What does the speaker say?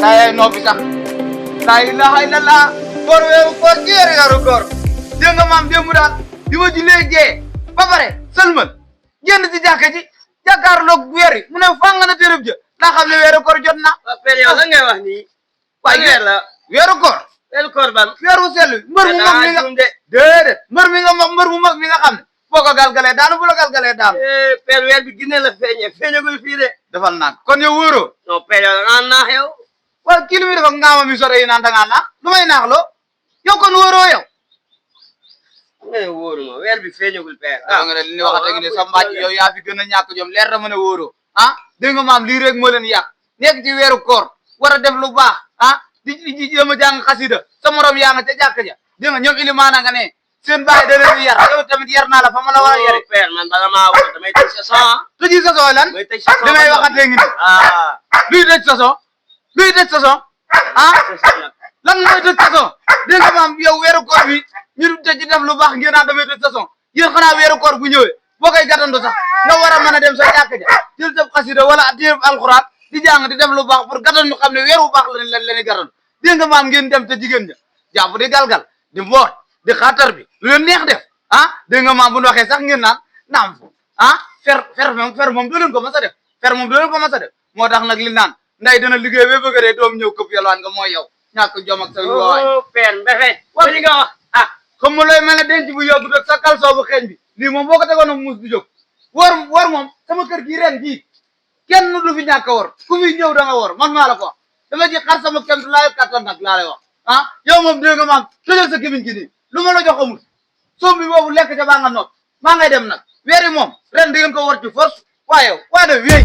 Saya noppi sax la ilaha illallah koor weeru koor ci weeru koor dégg nga maam démb daal bi ma jullee gee ba pare sëlmal génn ci jàkka ji jàkkaarloog weer yi mu ne fàng na tërëb ja daa xam ne weeru koor jot na. waaw Père yow lan ngay wax nii. waaye weer la weeru koor. weeru koor ban. weeru sell mbër mu mag mi nga déedéet mbër mi nga mag mbër mu mag mi nga xam ne boo ko galgalee daanu bu la galgalee daanu. Père weer bi Guinée la feeñee feeñagul fii de. defal naa kon yow wóoroo. non Père yow da ngaa naax yow. waaw kii li muy def ak ngaama mi sore yi naan da ngaa naax lu may naax loo yow kon wóoroo yow. nga ne wóoruma weer bi feeñagul Père. nga ne li ñuy wax ak ne sa mbàjj yow yaa fi gën a ñàkk jom leer na ma ne wóoroo ah dégg nga maam lii rek moo leen yàq nekk ci weeru koor war a def lu baax ah di jéem a jàng xasida sa morom yaa nga ca jàkk ja dégg nga ñoom ilimaana nga ne seen baay da leen di yar yow tamit yar naa la fa ma la war a yare. Père man bala maa wóor damay tëj sa son. tëji sa son lan. damay tëj sa son li may waxat léegi nii. luy tëj sa son luy tëj sa son lan mooy tëj sa son dégg nga maam yow weeru koor bi ñu tëj def lu baax ngeen naan damay tëj sa son yéen xanaa weeru koor bu ñëwee boo koy gàttandu sax nga war a mën a dem sa jàkk ja jël sa xasida wala téereb alxuraan di jàng di def lu baax pour gàttandu xam ne weeru baax la leen gàttandu dégg nga maam ngeen dem te jigéen ja jàpp di galgal di mboot di xaatar bi lu leen neex def ah dégg nga maam bu ñu waxee sax ngeen naan naam fu ah fer moom doo leen ko mas a def fer moom doo leen ko mas a def moo tax nag li naan nday dana liggéey ba bëgg a dee doom ñëw këpp yalwaan nga mooy yow ñàkk jom ak sa waay Père Mbefe wa li nga wax xam nga looy mel ne denc bu yóbbu rek sa kalsoo bu xeeñ bi lii moom boo ko tegoon ak muus du jóg war moom sama kër gii ren gii kenn du fi ñàkk a war ku fi ñëw da nga war man maa la ko wax dama ci xar sama kem laa kattan nag laa lay wax ah yow moom dégg nga maam tëjal sa gémmiñ gi nii lu ma la jox amul soom bi boobu lekk ca baa nga noot maa ngay dem nag weeri moom ren di ngeen ko war ci force waaye waa de wéy